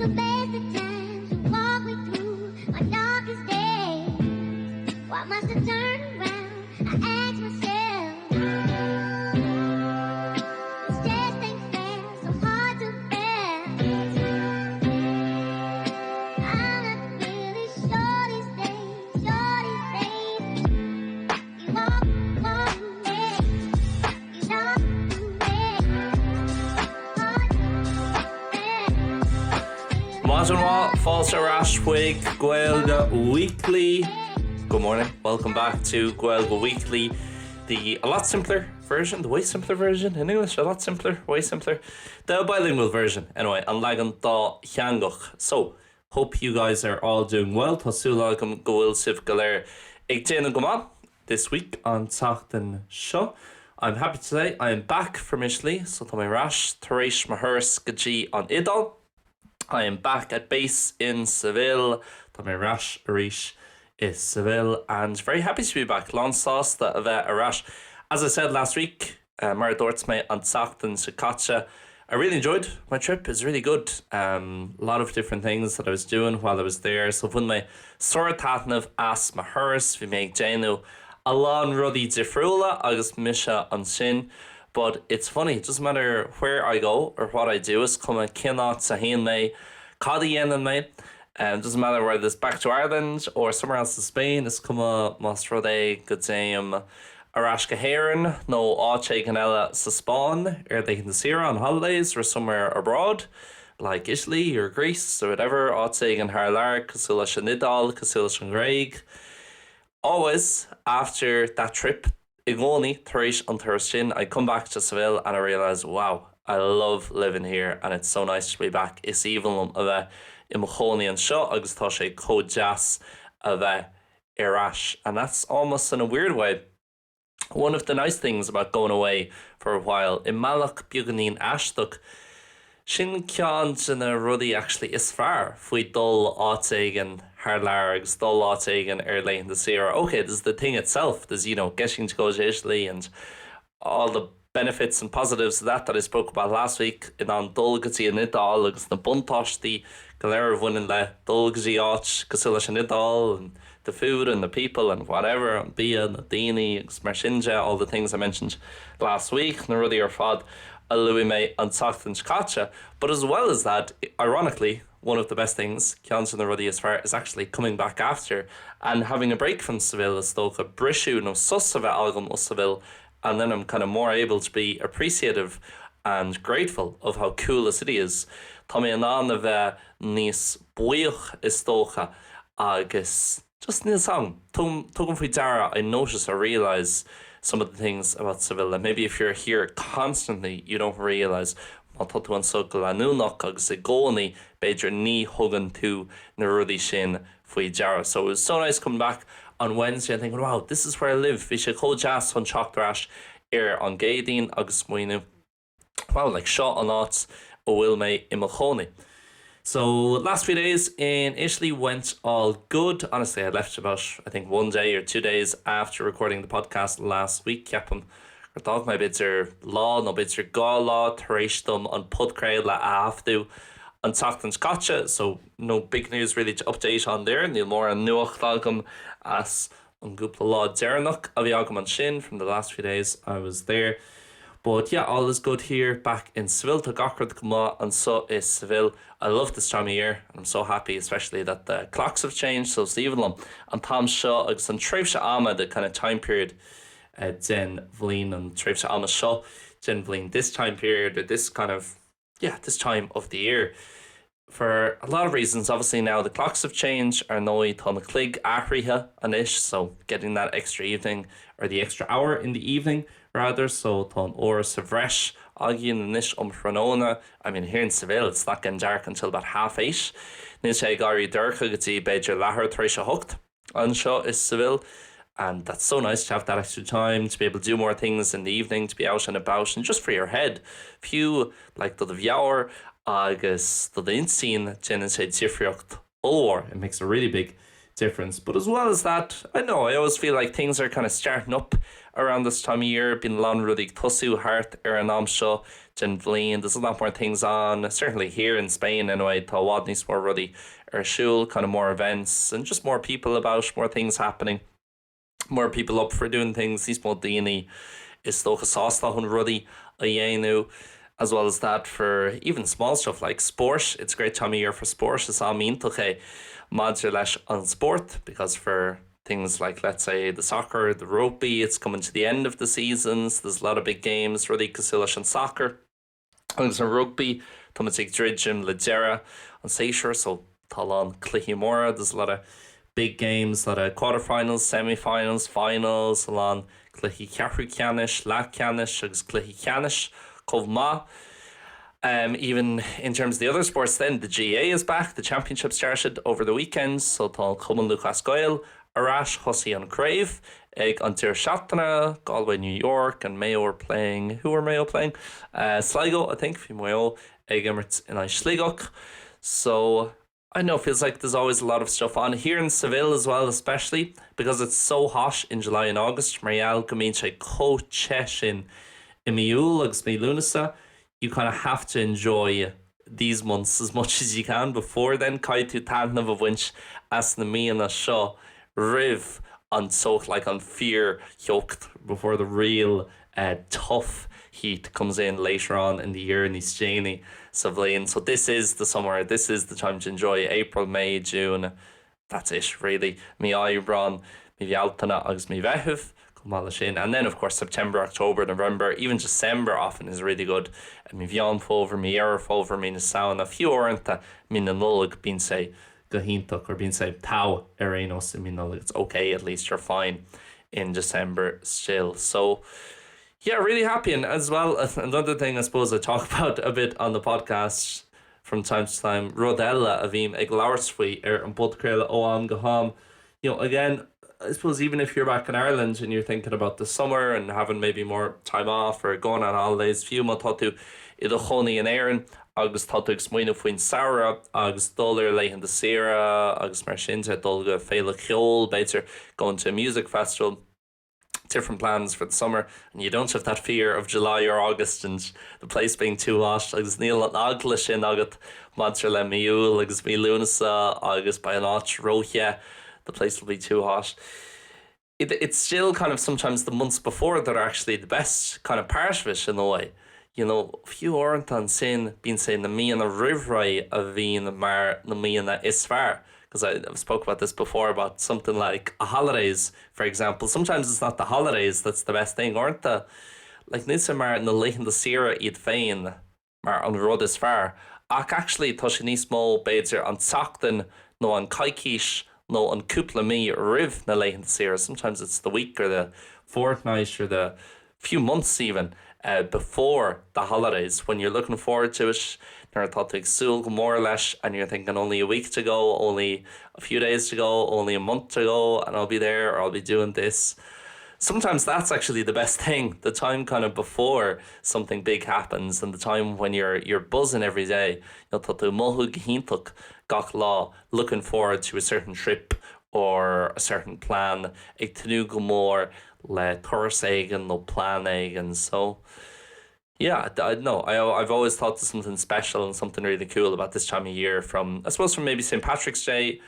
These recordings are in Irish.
the best of times, you walk me through my darkest days. Why must I turn around? I ask myself. This just ain't fair, so hard to bear. I'm not really sure these days, sure these days. You walk, walk me, you know me. Hard to bear. Maidin mhaith, fáilte ar ais chuig Gaeilge Weekly. Good morning, welcome back to Gaeilge Weekly, the a lot simpler version, the way simpler version in English, a lot simpler, way simpler, the bilingual version, anyway, an leagan dátheangach. So, hope you guys are all doing well, tá súil agam go bhfuil sibh go léir ag déanamh go maith this week, an tseachtain seo. I'm happy to say I am back from Italy, so tá mé ar ais tar éis mo thuras go dtí an Iodáil. I am back at base in Seville, tá mé ar ais arís i Seville and very happy to be back, lán sásta a bheith ar ais. As I said last week, mar a dúirt mé an tseachtain seo caite, I really enjoyed my trip, it's really good, um, lot of different things that I was doing while I was there, so bhain mé sár-taitneamh as mo thuras, bhí mé ag déanamh a lán rudaí difriúla agus mise ansin. But it's funny, it doesn't matter where I go or what I do, is cuma cén áit a théann mé, cad a dhéanann mé, um, doesn't matter whether it's back to Ireland or somewhere else in Spain, is cuma más rud é go dtéim ar ais go hÉirinn nó áit éigin eile sa Spáinn ar laethanta saoire on holidays or somewhere abroad like Italy or Greece or whatever, áit éigin thar lear cosúil leis an Iodáil, cosúil leis an nGréig. Always after that trip, i gcónaí tar éis an turas sin, I come back to Seville and I realise, wow, I love living here and it's so nice to be back, is aoibhinn liom a bheith i mo chónaí anseo agus tá sé chomh deas a bheith ar ais. And that's almost in a weird way one of the nice things about going away for a while, i mbealach beagáinín aisteach, sin ceann de na rudaí actually is fearr faoi dul áit éigin thar lear agus dul áit éigin ar laethanta saoire. Okay, there's the thing itself, there's, you know, getting to go to Italy and all the benefits and positives of that that I spoke about last week, in ann dul go dtí an Iodáil agus na buntáistí go léir a bhaineann le dul go dtí áit cosúil leis an Iodáil and the food and the people and whatever, an bia, na daoine agus mar sin de, all the things I mentioned last week, na rudaí ar fad a luaigh mé an tseachtain seo caite. But as well as that, ironically, one of the best things, ceann de na rudaí is fearr, is actually coming back after and having a break from Seville, is dócha briseadh nó sos a bheith agam ó Seville and then I'm kind of more able to be appreciative and grateful of how cool the city is. Tá mé in ann a bheith níos buíoch is dócha agus just níl 's agam, tugaim faoi deara, I notice, I realise some of the things about Seville that maybe if you're here constantly you don't realise má tá tú anseo go leanúnach agus i gcónaí b'fhéidir ní thugann tú na rudaí sin faoi deara. So it was so nice coming back on Wednesday and thinking wow, this is where I live. Bhí sé chomh deas chun teacht ar ais ar an gCéadaoin agus smaoineamh wow, like seo an áit a bhfuil mé i mo chónaí. So last few days in Italy went all good. Honestly, I left about I think one day or two days after recording the podcast last week. Ceapaim gur d'fhág mé b'fhéidir lá nó b'fhéidir dhá lá tar éis dom an podchraoladh a thaifeadadh an tseachtain seo caite, so no big news really to update on there, níl mórán nuacht agam as an gcúpla lá deireanach a bhí agam ansin, from the last few days I was there. But yeah, all is good here back in Seville, tá gach rud go maith anseo i Seville. I love this time of year and I'm so happy especially that the clocks have changed, so is aoibhinn liom an t-am seo agus an tréimhse ama, the kind of time period den bhliain, an tréimhse ama seo den bhliain, this time period or this kind of, yeah, this time of the year. For a lot of reasons, obviously now the clocks have changed, ar ndóigh tá na cloig athraithe anois, so getting that extra evening or the extra hour in the evening rather, so tá an uair sa bhreis againn anois um thráthnóna, I mean here in Seville it's not getting dark until about half eight, níl sé ag éirí dorcha go dtí b'fhéidir leathuair tar éis a hocht. anseo i Seville and that's so nice to have that extra time to be able to do more things in the evening, to be out and about and just for your head fiú like do do mheabhair agus do d'intinn déanann sé difríocht ollmhór it makes a really big difference but as well as that I know I always feel like things are kind of starting up. around this time of year. Bíonn a lán rudaí ag tosú thart ar an am seo den bhliain. There's a lot more things on, certainly here in Spain anyway, tá i bhfad níos mó rudaí ar siúl, kind of more events and just more people about, more things happening, more people up for doing things, níos mó daoine is dócha sásta chun rudaí a dhéanamh. As well as that for even small stuff like sport, it's a great time of year for sport, is am iontach é maidir leis an spórt because for things like let's say the soccer, the rugby, it's coming to the end of the seasons, there's a lot of big games, rudaí cosúil leis an sacar agus an rugbaí, táimid ag druidim le deireadh an tséasúir so tá a lán cluichí móra, there's a lot of big games, a lot of quarter-finals, semi-finals, finals, a lán cluichí ceathrú ceannais, leathcheannais agus cluichí ceannais chomh maith. Um, even in terms of the other sports then, the GAA is back, the championship started over the weekend, so tá Cumann Lúthchleas Gael ar ais, thosaigh an craobh ag an deireadh seachtaine, Galway, New York and Mayo are playing, who are Mayo playing? Uh, Sligo, I think, bhí Maigh Eo ag imirt in aghaidh Sligeach. So I know feels like there's always a lot of stuff on here in Seville as well, especially because it's so hot in July and August, mar gheall go mbíonn sé chomh te sin i mí Iúil agus mí Lúnasa, you kind of have to enjoy these months as much as you can before then, caithfidh tú taitneamh a bhaint as na míonna seo roimh an teocht, like an fíor-theocht, before the real tough heat comes in later on in the year, níos déanaí sa bhliain. So this is the summer, this is the time to enjoy April, May, June, that's it really. Mí Aibreán, mí Bhealtaine agus mí Mheithimh chomh maith leis sin. And then of course September, October, November, even December often is really good. Mí Mheán Fómhair, mí Dheireadh Fómhair, mí na Samhna, fiú uaireanta mí na Nollag bíonn sé go hiontach or bíonn sé togha ar aon nós i mí Nollag. It's okay at least you're fine in December still. So yeah, really happy and as well another thing I suppose I talk about a bit on the podcast from time to time rud eile a bhím ag labhairt faoi ar an bpodchraoladh ó am go ham. You know, again, I suppose even if you're back in Ireland and you're thinking about the summer and having maybe more time off or going on holidays, fiú má tá tú i do chónaí in Éirinn agus tá tú ag smaoineamh faoin samhradh agus dul ar laethanta saoire agus mar sin de, dul go féile cheoil, b'fhéidir, going to a music festival, different plans for the summer and you don't have that fear of July or August and the place being too hot agus níl an eagla sin agat maidir le mí Iúil agus mí Lúnasa agus beidh an áit róthe, the place will be too hot. It, it's still kind of sometimes the months before that are actually the best kind of part of it in a way. You know, fiú uaireanta ansin bíonn sé na míonna roimh ré a bhíonn mar na míonna is fearr. Because I I've spoke about this before about something like a holidays, for example. Sometimes it's not the holidays that's the best thing, uaireanta like níl sé mar na laethanta saoire iad féin mar an rud is fearr, ach actually tá sé níos mó b'fhéidir an tseachtain nó an coicís nó an cúpla mí roimh na laethanta saoire, sometimes it's the week or the fortnight or the few months even uh, before the holidays when you're looking forward to it nuair atá tú ag súil go mór leis and you're thinking only a week to go, only a few days to go, only a month to go and I'll be there or I'll be doing this. Sometimes that's actually the best thing, the time kind of before something big happens and the time when you're you're buzzing every day you know, tá tú ag mothú go hiontach gach lá looking forward to a certain trip or a certain plan ag tnúth go mór le turas éigin nó plean éigin so yeah I know I I've always thought there's something special and something really cool about this time of year from I suppose from maybe St Patrick's Day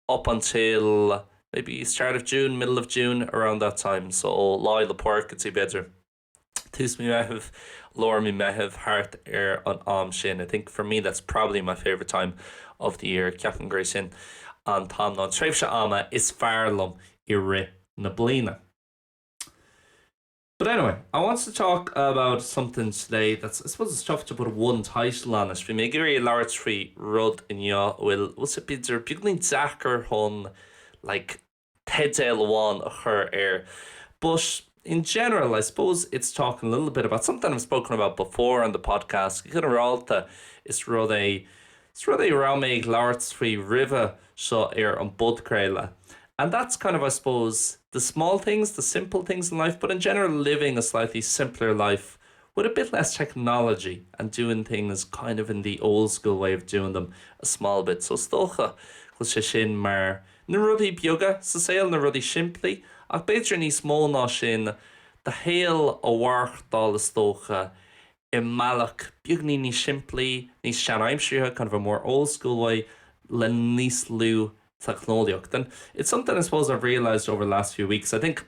up until maybe start of June, middle of June around that time so Lá Fhéile Pádraig go dtí b'fhéidir tús mí Mheithimh, lár mí Mheithimh thart ar an am sin. I think for me that's probably my favourite time of the year ceapaim gur é sin an t-am nó an tréimhse ama is fearr liom i rith na bliana. But anyway, I want to talk about something today that's I suppose it's tough to put one title on it. Bhí mé ag iarraidh labhairt faoi rud inniu a bhfuil bhfuil sé b'fhéidir beagán deacair chun like teideal amháin a chur air. But in general, I suppose it's talking a little bit about something I've spoken about before on the podcast. Go ginearálta is rud é is rud é a raibh mé ag labhairt faoi roimhe seo ar an bpodchraoladh. And that's kind of, I suppose, the small things, the simple things in life, but in general living a slightly simpler life with a bit less technology and doing things kind of in the old school way of doing them a small bit. So is dócha go bhfuil sé sin mar na rudaí beaga sa saol, na rudaí simplí, ach b'fhéidir níos mó ná sin. do shaol a mhaireachtáil is dócha i mbealach beagnín níos simplí, níos seanaimseartha, kind of a more old school way, le níos lú teicneolaíocht. And it's something I suppose I've realised over the last few weeks. I think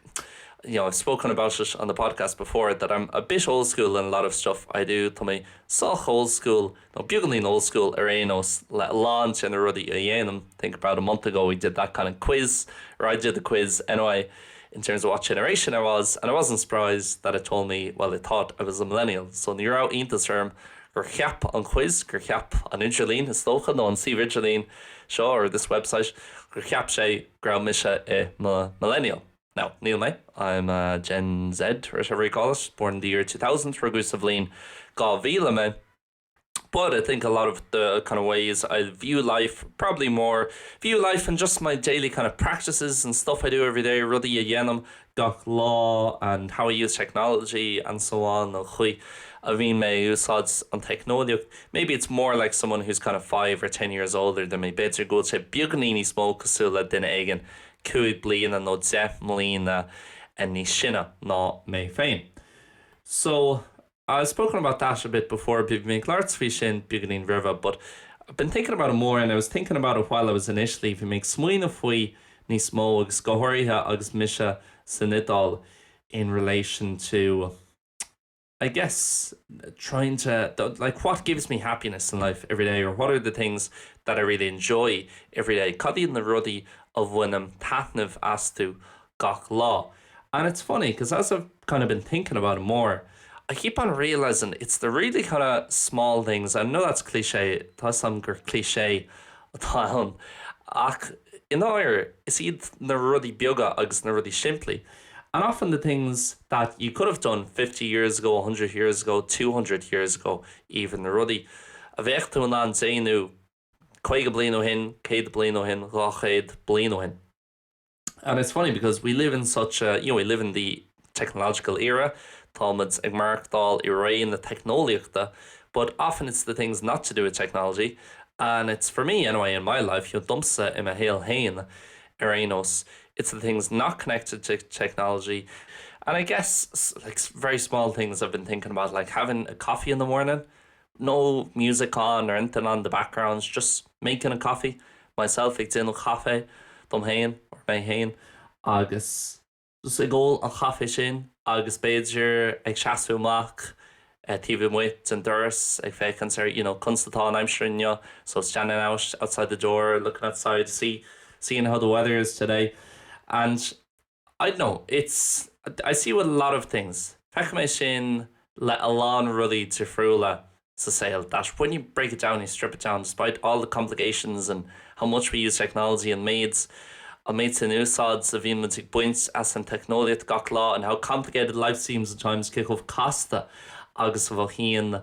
you know, I've spoken about it on the podcast before that I'm a bit old school in a lot of stuff I do. Tá mé sách old school nó beagáinín old school ar aon nós le a lán de na rudaí a dhéanaim. Think about a month ago we did that kind of quiz, or I did the quiz anyway, in terms of what generation I was, and I wasn't surprised that it told me, well, it thought I was a millennial. So ní raibh iontas orm gur cheap an quiz, gur cheap an idirlíon is dócha, nó an suíomh idirlín seo, or this website, gur cheap sé go raibh mise i mo millennial. Now, níl mé, I'm a Gen Z, or whatever you call it, born in the year 2000, rugadh sa bhliain 2000 mé. But I think a lot of the kind of ways I view life, probably more view life and just my daily kind of practices and stuff I do every day, rudaí a dhéanaim gach lá and how I use technology and so on, an chaoi a bhíonn mé ag úsáid an teicneolaíocht. Maybe it's more like someone who's kind of five or ten years older than me, b'fhéidir go bhfuil sé beagáinín níos mó cosúil le duine éigin cúig bliana nó deich mbliana níos sine ná mé féin. So, I've spoken about that a bit before, bhí mé ag labhairt faoi sin beagáinín roimhe, but I've been thinking about it more and I was thinking about it while I was in Italy, bhí mé ag smaoineamh faoi níos mó agus go háirithe agus mise san Iodáil in relation to I guess trying to like what gives me happiness in life every day or what are the things that I really enjoy every day, cad iad na rudaí a bhainim taitneamh astu gach lá. And it's funny because as I've kind of been thinking about it more, I keep on realising it's the really kind of small things, I know that's cliché, tá 'fhios a'm gur cliché atá ann, ach i ndáiríre is iad na rudaí beaga agus na rudaí simplí. And often the things that you could have done 50 years ago, 100 years ago, 200 years ago even, na rudaí a bheadh tú in ann déanamh 50 bliain ó shin, 100 bliain ó shin, 200 bliain ó shin. And it's funny because we live in such a, you know, we live in the technological era, táimid ag maireachtáil i ré na teicneolaíochta, but often it's the things not to do with technology and it's, for me anyway, in my life, you know, domsa i mo shaol féin ar aon nós, it's the things not connected to technology and I guess like very small things I've been thinking about, like having a coffee in the morning, no music on or anything on the background, just making a coffee myself, ag déanamh caife dom féin or mé féin agus just ag ól an chaife sin agus b'fhéidir ag seasamh amach taobh amuigh den doras ag féachaint ar you know conas atá an aimsir inniu so standing out outside the door looking outside see seeing how the weather is today and I don't know it's I see with a lot of things feicim é sin le a lán rudaí difriúla sa saol that when you break it down you strip it down despite all the complications and how much we use technology an méid an méid sin úsáid a bhíonn muid ag baint as an teicneolaíocht gach lá and how complicated life seems at times cé chomh casta agus a mhothaíonn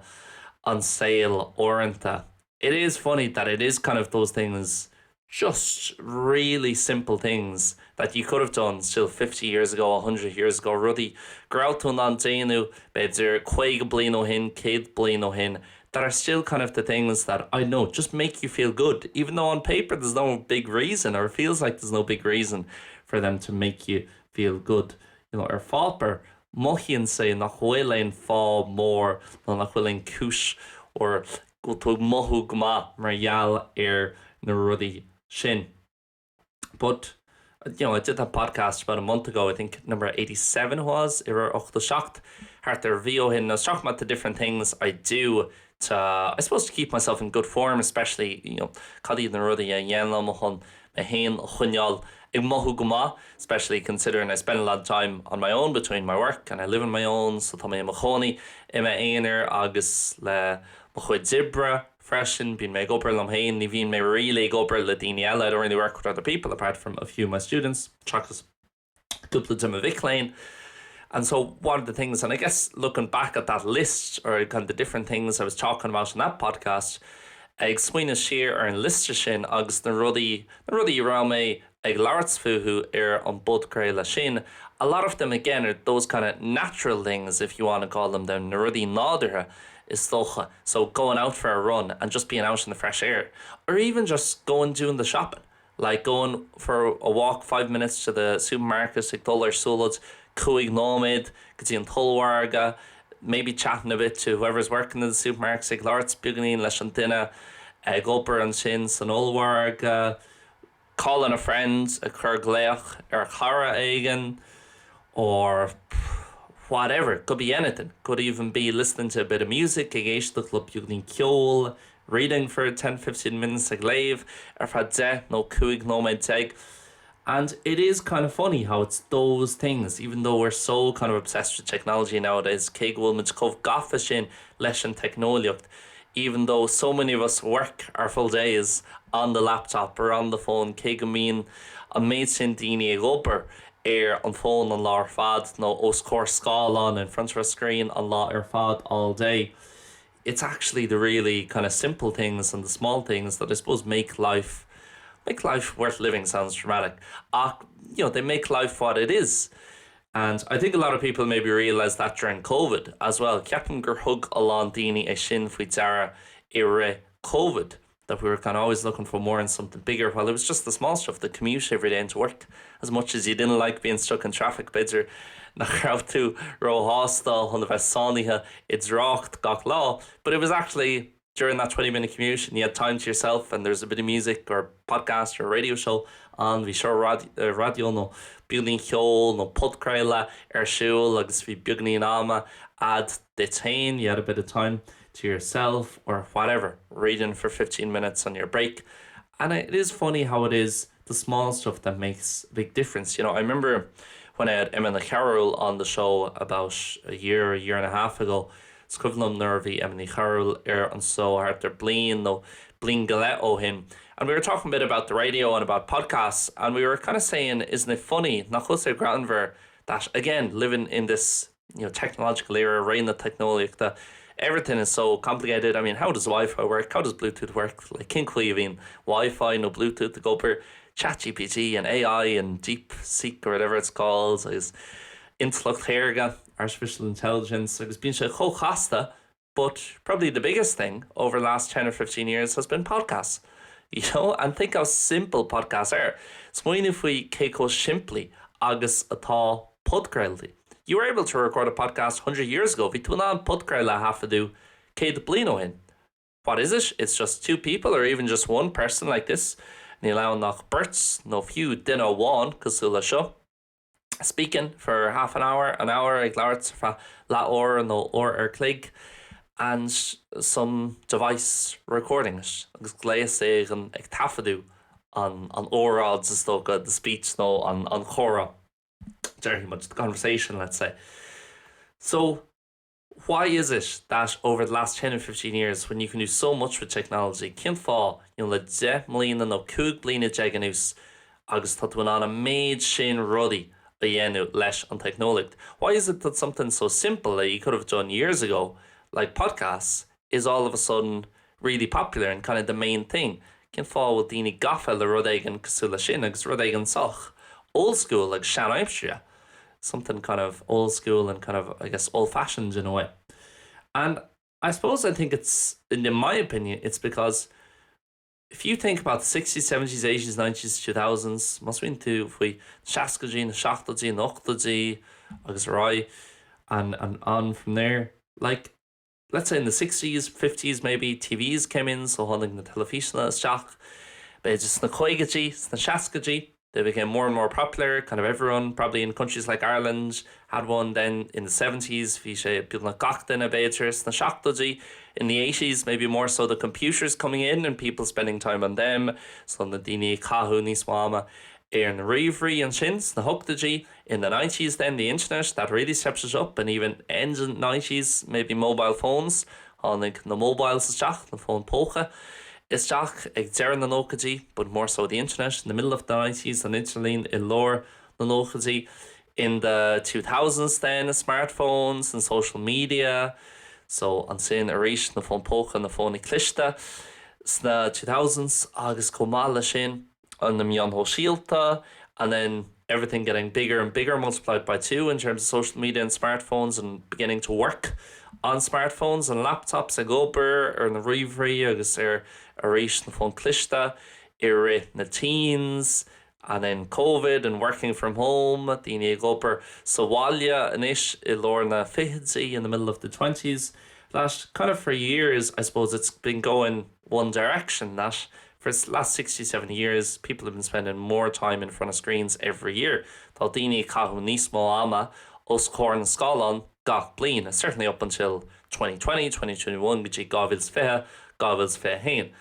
an saol uaireanta. It is funny that it is kind of those things just really simple things that you could have done still 50 years ago, 100 years ago, rudaí go raibh tú in ann déanamh b'fhéidir 50 bliain ó shin, 100 bliain ó shin, that are still kind of the things that, I know, just make you feel good, even though on paper there's no big reason or it feels like there's no big reason for them to make you feel good. You know, ar pháipéar, mothaíonn sé nach bhfuil aon fáth mór nó nach bhfuil aon chúis or go bhfuil tú ag mothú go maith mar gheall ar na rudaí sin. But, you know, I did that podcast about a month ago, I think number 87 was, uimhir 87, thart ar mhí ó shin. I was talking about the different things I do to, I suppose, to keep myself in good form, especially, you know, cad iad na rudaí a dhéanaim chun mé féin a choinneáil ag mothú go maith, especially considering I spend a lot of time on my own between my work and I live on my own, so tá mé i mo chónaí i m'aonar agus le mo chuid oibre freisin, bíonn mé ag obair liom féin, ní bhíonn mé really ag obair le daoine eile, I don't really work with other people apart from a few of my students, seachas cúpla de mo mhic léinn. And so one of the things, and I guess looking back at that list or kind of the different things I was talking about in that podcast, ag smaoineamh siar ar an liosta sin agus na rudaí, na rudaí a raibh mé ag labhairt fúthu ar an bpodchraoladh sin, a lot of them again are those kind of natural things if you want to call them them, na rudaí nádúrtha is dócha, so going out for a run and just being out in the fresh air or even just going doing the shopping, like going for a walk five minutes to the supermarket, ag dul ar siúlóid. 5 nóiméad go dtí an t-ollmhargadh, maybe chatting a bit to whoever's working in the supermarket ag labhairt beagáinín leis an duine ag obair ansin san ollmhargadh, calling a friend ag cur glaoch ar chara éigin or whatever, could be anything, could even be listening to a bit of music ag éisteacht le beagáinín ceoil, reading for 10, 15 minutes ag léamh ar feadh 10 nó 15 nóiméad. And it is kind of funny how it's those things, even though we're so kind of obsessed with technology nowadays, cé go bhfuil muid chomh gafa sin leis an teicneolaíocht, even though so many of us work our full days on the laptop or on the phone, cé go mbíonn an méid sin daoine ag obair ar an bhfón an lá ar fad nó os comhair scáileán in front of a screen an lá ar fad all day. It's actually the really kind of simple things and the small things that I suppose make life make life worth living sounds dramatic ach you know they make life what it is. And I think a lot of people maybe realised that during COVID as well. Ceapaim gur thug a lán daoine é sin faoi deara i rith COVID that we were kind of always looking for more and something bigger while it was just the small stuff, the commute every day into work as much as you didn't like being stuck in traffic b'fhéidir nach raibh tú róshásta chun a bheith sáinnithe i dtrácht gach lá, but it was actually during that 20 minute commute and you had time to yourself and there's a bit of music or podcast or radio show on bhí seó raidió nó beagáinín ceoil nó podchraoladh ar siúl agus bhí beagáinín ama agat duit féin, you had a bit of time to yourself or whatever, reading for 15 minutes on your break. And it is funny how it is the small stuff that makes a big difference. You know, I remember when I had Emma Ní Chearúil on the show about a year, a year and a half ago, Is cuimhin liom nuair a bhí Emma Ní Chearúil ar an seó thart ar bliain nó bliain go leith ó shin. And we were talking a bit about the radio and about podcasts and we were kind of saying, isn't it funny, nach bhfuil sé greannmhar that again, living in this you know, technological era, ré na teicneolaíochta, everything is so complicated. I mean, how does Wi-Fi work? How does Bluetooth work? Like cén chaoi a bhíonn Wi-Fi nó Bluetooth ag obair, ChatGPT and AI and DeepSeek or whatever it's called agus intleacht shaorga, artificial intelligence agus bíonn sé chomh casta, but probably the biggest thing over the last 10 or 15 years has been podcasts. You know, and think how simple podcasts are. Smaoinigh faoi cé chomh simplí agus atá podchraoltaí. You were able to record a podcast 100 years ago, bhí tú in ann podchraoladh a thaifeadadh 100 bliain ó shin. What is it? It's just two people or even just one person like this. Níl ann ach beirt nó fiú duine amháin cosúil le seo. Speaking for half an hour, an hour ag labhairt ar feadh leathuair nó uair ar chloig and some device recording it agus gléas éigin ag taifeadadh an an óráid is dócha, the speech nó an an chomhrá. Déarfaidh muid, the conversation let's say. So why is it that over the last 10 or 15 years when you can do so much with technology, cén fáth, you know, le 10 mbliana nó 15 bliana anuas agus tá tú in ann an méid sin rudaí a dhéanamh leis an teicneolaíocht. Why is it that something so simple that you could have done years ago, like podcasts, is all of a sudden really popular and kind of the main thing? Cén fáth a bhfuil daoine gafa le rud éigin cosúil leis sin agus rud éigin sách old school agus sean-aimseartha? Something kind of old school and kind of, I guess, old-fashioned in a way. And I suppose I think it's, in my opinion, it's because if you think about the 60s, 70s, 80s, 90s, 2000s, má smaoiníonn tú faoi na seascaidí, na seachtóidí, na hochtóidí agus ar aghaidh and, and on from there, like, let's say in the 60s, 50s maybe, TVs came in, so tháinig na teilifíseanna isteach, b'fhéidir sna caogaidí, sna seascaidí, they became more and more popular, kind of everyone probably in countries like Ireland had one then in the 70s, bhí sé beagnach gach duine b'fhéidir sna seachtóidí, in the 80s maybe more so the computers coming in and people spending time on them, so na daoine ag caitheamh níos mó ama ar na ríomhairí ansin sna hochtóidí, in the 90s then the internet that really steps it up and even end of the 90s maybe mobile phones tháinig na mobiles isteach, na fóin póca isteach ag deireadh na nóchaidí but more so the internet in the middle of the 90s an idirlíon i lár na nóchaidí in the 2000s then smartphones and social media so ansin arís na fóin póca na fóin cliste sna 2000s agus chomh maith leis sin na meáin shóisialta and then everything getting bigger and bigger multiplied by two in terms of social media and smartphones and beginning to work on smartphones and laptops ag obair ar na ríomhairí agus ar arís na fóin cliste i rith na teens. And then Covid and working from home, daoine ag obair sa bhaile anois i lár na fichidí in the middle of the twenties, that kind of for years I suppose it's been going one direction that for the last 60, 70 years people have been spending more time in front of screens every year. Tá daoine ag caitheamh níos mó ama os comhair na scáileán gach bliain, certainly up until 2020, 2021 go dtí 2020, 2021.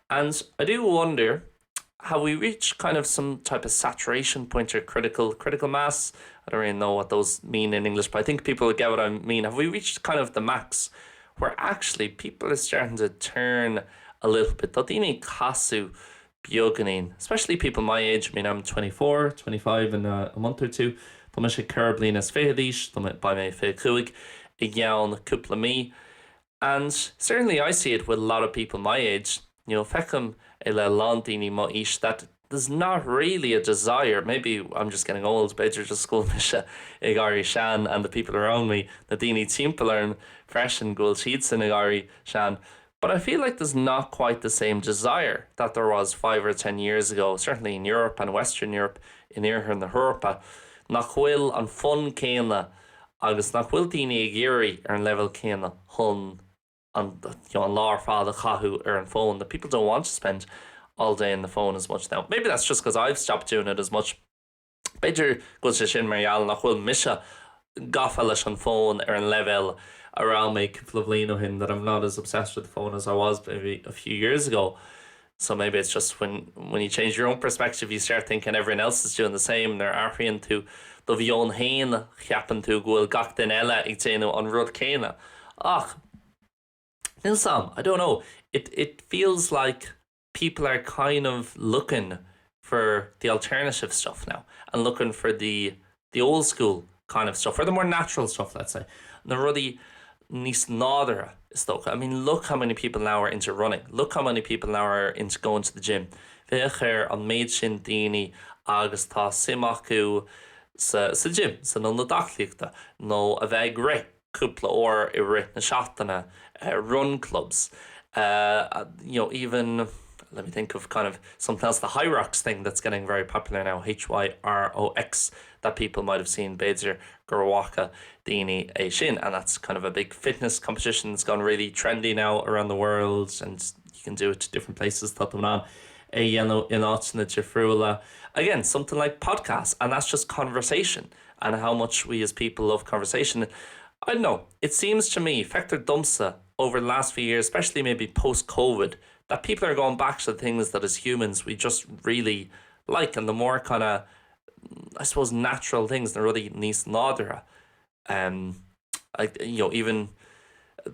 And I do wonder have we reached kind of some type of saturation point or critical critical mass? I don't really know what those mean in English, but I think people get what I mean. Have we reached kind of the max where actually people are starting to turn a little bit? Tá daoine ag casadh beagáinín, especially people my age. I mean, I'm 24, 25 in a, a month or two. Tá mise 24 bliana d'aois, tá beidh mé 25 i gceann cúpla mí. And certainly I see it with a lot of people my age, you know, feicim é le a lán daoine mo aois that there's not really a desire, maybe I'm just getting old, b'fhéidir just go bhfuil mise ag éirí sean and the people around me, na daoine timpeall orm freisin go bhfuil siadsan ag éirí sean. But I feel like there's not quite the same desire that there was five or ten years ago, certainly in Europe and Western Europe, in iarthar na hEorpa, nach bhfuil an fonn céanna agus nach bhfuil daoine ag iarraidh ar an leibhéal céanna chun an, you know, an lá ar fad a chaitheamh ar an bhfón. That people don't want to spend all day on the phone as much now. Maybe that's just because I've stopped doing it as much. B'fhéidir go bhfuil sé sin mar gheall nach bhfuil mise gafa leis an bhfón ar an leibhéal a raibh mé cúpla bliain ó shin that I'm not as obsessed with the phone as I was maybe a few years ago. So maybe it's just when when you change your own perspective you start thinking everyone else is doing the same nuair a athraíonn tú do mheon féin ceapann tú go bhfuil gach duine eile ag déanamh an rud céanna. Ach níl 's a'm, I don't know, it it feels like people are kind of looking for the alternative stuff now and looking for the the old school kind of stuff or the more natural stuff let's say na rudaí níos nádúrtha is dócha. I mean look how many people now are into running, look how many people now are into going to the gym. Féach ar an méid sin daoine agus tá suim acu sa sa gym, san ionad aclaíochta nó a bheith ag rith. cúpla uair i rith na seachtaine, run clubs, you know, even, let me think of kind of something else, the Hyrox thing that's getting very popular now, H-Y-R-O-X, that people might have seen, b'fhéidir gur bhfaca daoine é sin, and that's kind of a big fitness competition that's gone really trendy now around the world and you can do it to different places, tá tú in ann é a dhéanamh in áiteanna difriúla. Again, something like podcasts, and that's just conversation. and how much we as people love conversation. I don't know, it seems to me, feictear domsa, over the last few years, especially maybe post-COVID, that people are going back to the things that as humans we just really like and the more kind of, I suppose, natural things, na rudaí níos nádúrtha. Um, I, you know, even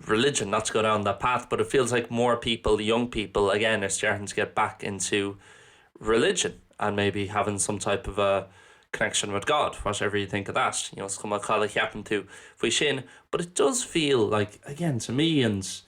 religion, not to go down that path, but it feels like more people, young people, again, are starting to get back into religion and maybe having some type of a connection with God, whatever you think of that, you know, is cuma cad a cheapann tú faoi sin, but it does feel like, again, to me and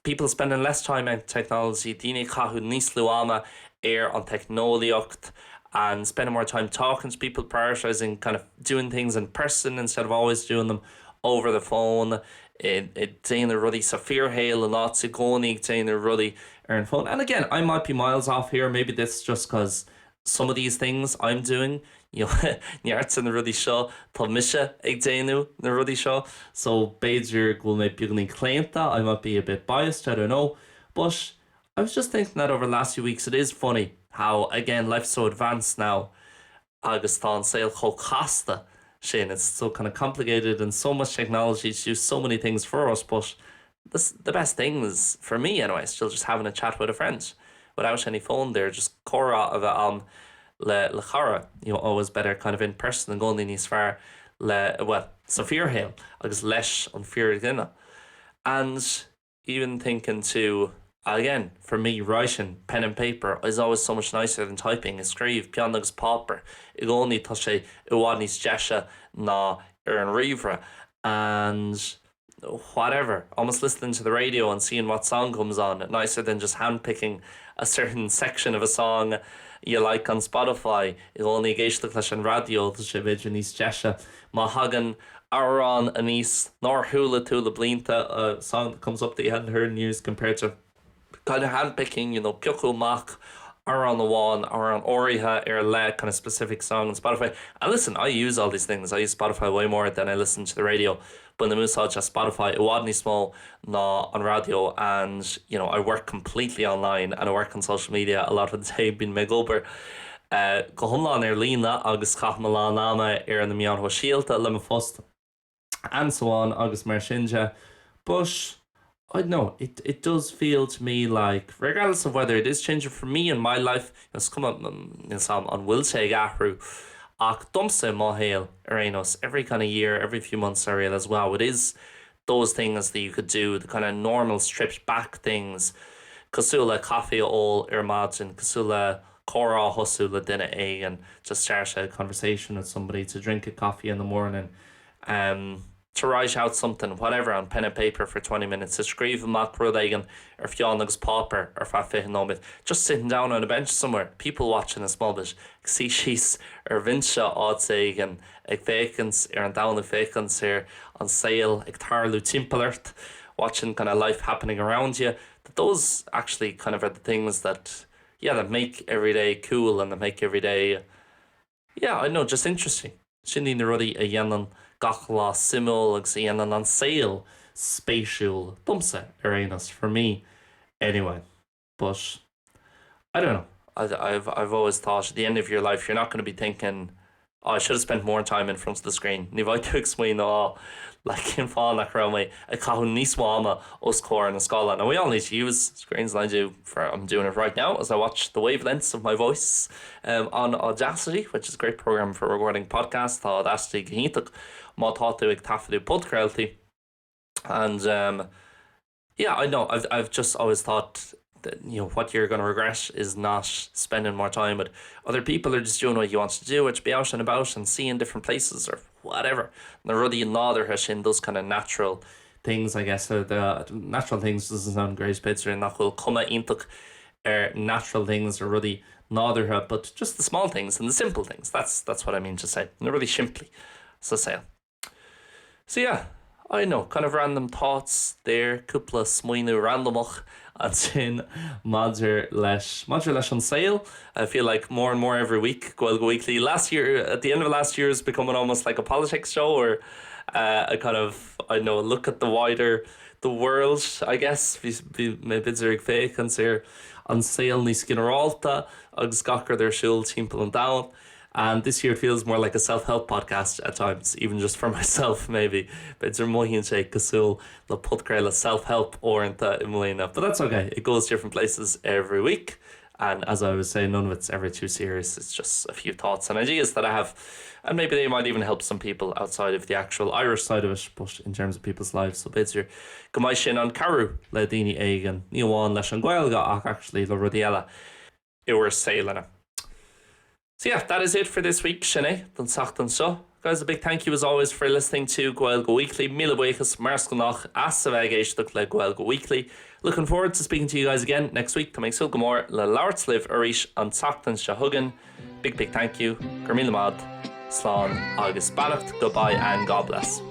people spending less time on technology, daoine ag caitheamh níos lú ama ar an teicneolaíocht and spending more time talking to people, prioritising kind of doing things in person instead of always doing them over the phone, ag déanamh rudaí sa fíorshaol in áit i gcónaí ag déanamh rudaí ar an bhfón. And again, I might be miles off here, maybe this is just cause some of these things I'm doing, you know, neart de na rudaí seo, tá mise ag déanamh na rudaí seo, so b'fhéidir go bhfuil mé beagáinín claonta, I might be a bit biased, I don't know, but I was just thinking that over the last few weeks it is funny how, again, life's so advanced now agus tá an saol chomh casta sin, it's so kind of complicated and so much technology to do so many things for us, but this, the best things, for me anyway, still just having a chat with a friend without any phone there, just comhrá a bheith a'm le le cara, you know, always better kind of in person i gcónaí níos fearr le, well, sa fíorshaol agus leis an fíordhuine. And even thinking to, again, for me, writing, pen and paper, is always so much nicer than typing, ag scríobh, peann agus páipéar, i gcónaí tá sé i bhfad níos deise ná ar an ríomhaire. And whatever, almost listening to the radio and seeing what song comes on, nicer than just handpicking a certain section of a song you like on Spotify, i gcónaí ag éisteacht leis an raidió, tá sé b'fhéidir níos deise má thagann amhrán aníos nár chuala tú le blianta, a song that comes up that you hadn't heard in years compared to kind of handpicking, you know, piocadh amach. amhrán amháin, amhrán áirithe ar leith, kind of specific song on Spotify. And listen, I use all these things. I use Spotify way more than I listen to the radio. Bainim úsáid as Spotify i bhfad níos mó ná an raidió and you know, I work completely online and I work on social media a lot of the day. Bíonn mé ag obair go hiomlán ar líne agus caithim a lán ama ar na meáin shóisialta le mo phost and so on agus mar sin de. But I don't know, it, it does feel to me like, regardless of whether it is changing for me in my life, is cuma an bhfuil sé ag athrú, ach domsa i mo shaol ar aon nós, every kind of year, every few months I realise, wow, it is those things that you could do, the kind of normal stripped back things, cosúil le caife a ól ar maidin, cosúil le comhrá a thosú le duine éigin, just start a conversation with somebody, to drink a coffee in the morning, um, to write out something, whatever, on pen and paper for 20 minutes, a scríobh amach rud éigin ar pheann agus páipéar ar feadh 20 nóiméad, just sitting down on a bench somewhere, people watching a small bit, ag suí síos ar bhinse áit éigin, ag féachaint ar an domhan, ag féachaint ar an saol ag tarlú timpeall ort, watching kind of life happening around you, that those actually kind of are the things that, yeah, that make every day cool and that make every day, yeah, I know, just interesting. Sin iad na rudaí a dhéanann gach lá suimiúil agus a dhéanann an saol spéisiúil domsa ar aon nós, for me anyway. But I don't know. I've, I've always thought at the end of your life you're not going to be thinking oh, I should have spent more time in front of the screen. Ní bheidh tú ag smaoineamh like cén fáth nach raibh mé ag caitheamh níos mó ama os comhair na scáileáin. Now we all need to use screens and I do for I'm doing it right now as I watch the wavelengths of my voice um, on Audacity, which is a great program for recording podcasts. Tá Audacity go hiontach má tá tú ag taifeadadh podchraoltaí. And um, yeah, I know I've, I've just always thought that you know what you're going to regret is not spending more time with other people or just doing what you want to do, which be out and about and seeing different places or whatever. Na rudaí nádúrtha sin those kind of natural things I guess are the natural things doesn't sound great b'fhéidir nach bhfuil cuma iontach ar natural things or rudaí nádúrtha, but just the small things and the simple things. That's that's what I mean to say. Na rudaí simplí sa saol. So yeah, I know, kind of random thoughts there, cúpla smaoineamh randamach ansin maidir leis maidir leis an saol. I feel like more and more every week, Gaeilge Weekly. Last year, at the end of last year, is becoming almost like a politics show or uh, a kind of, I know, look at the wider the world, I guess. Bhí bhí mé b'fhéidir ag féachaint ar an saol níos ginearálta agus gach rud ar siúl timpeall an domhain. And this year it feels more like a self-help podcast at times, even just for myself maybe. B'fhéidir mothaíonn sé cosúil le podchraoladh self-help uaireanta i mbliana. But that's okay, it goes different places every week. And as I was saying, none of it's ever too serious. It's just a few thoughts and ideas that I have. And maybe they might even help some people outside of the actual Irish side of it, but in terms of people's lives. So b'fhéidir go mbeidh sé in ann cabhrú le daoine éigin, ní amháin leis an Ghaeilge ach actually le rudaí eile i bhur saolanna. So yeah, that is it for this week, sin é don tseachtain seo. Guys, a big thank you as always for listening to Gaeilge Weekly. Míle buíochas mar is gnách as a bheith ag éisteacht le Gaeilge Weekly. Looking forward to speaking to you guys again next week. Tá mé ag súil go mór le labhairt libh arís an tseachtain seo chugainn. Big big thank you. Go raibh míle maith. Slán agus beannacht. Goodbye and God bless.